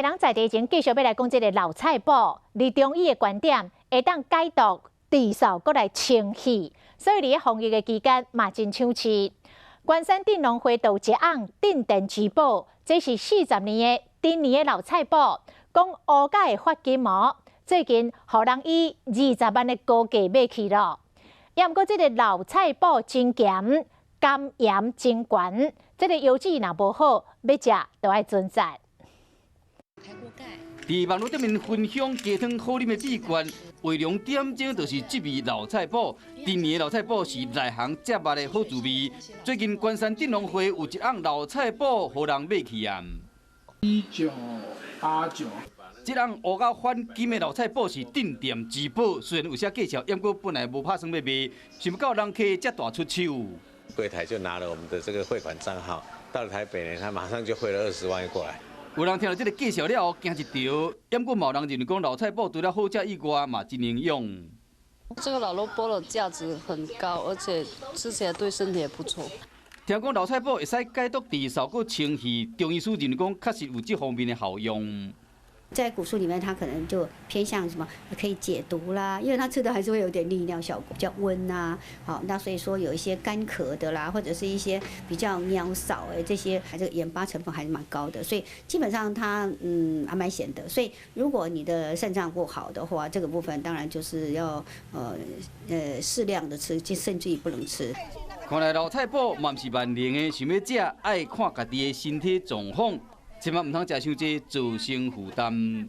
人在地前繼續欲來講這个老菜脯，佇中醫的觀點會當解毒、治嗽，閣來清氣，所以佇咧防疫的期間嘛真搶市。關山鎮農會就有一甕鎮店之寶，這是40年的陳年的老菜脯，講烏甲會發金毛，最近予人以20萬的高價買去咯。也毋過這个老菜脯真鹹，甘鹽真懸，這个腰子若無好，欲食就愛尊節。佇網路頂面分享雞湯好啉的秘訣，話兩點鐘就是這味老菜脯。陳年的老菜脯是內行食捌的好滋味。最近關山鎮農會有一甕老菜脯，予人買去啊。1989。這甕烏甲反金的老菜脯是鎮店之寶，雖然有寫介紹，毋過本來無拍算欲賣，想不到人客遮大出手。櫃台就拿了我們的這個匯款帳號，到了台北呢，他馬上就匯了20萬過來。有人聽著這个介紹了後驚一趒，毋過嘛有人認為講老菜脯除了好食以外，嘛真營養。這個老蘿蔔的價值很高，而且吃起來對身體也不錯。聽講老菜脯會使解毒治嗽、閣清氣，中醫師認為講確實有這方面的效用。在古書裡面，它可能就偏向什麼可以解毒啦，因為它吃的還是會有點利尿效果，比較溫啊。好，那所以說有一些乾咳的啦，或者是一些比較尿少誒，這些這個鹽巴成分還是蠻高的，所以基本上它還蠻鹹的。所以如果你的腎臟不好的話，這個部分當然就是要適量的吃，甚至於不能吃。看來老菜脯嘛毋是萬能的，想欲食愛看家己的身體狀況。千萬毋通食傷濟，造成負擔。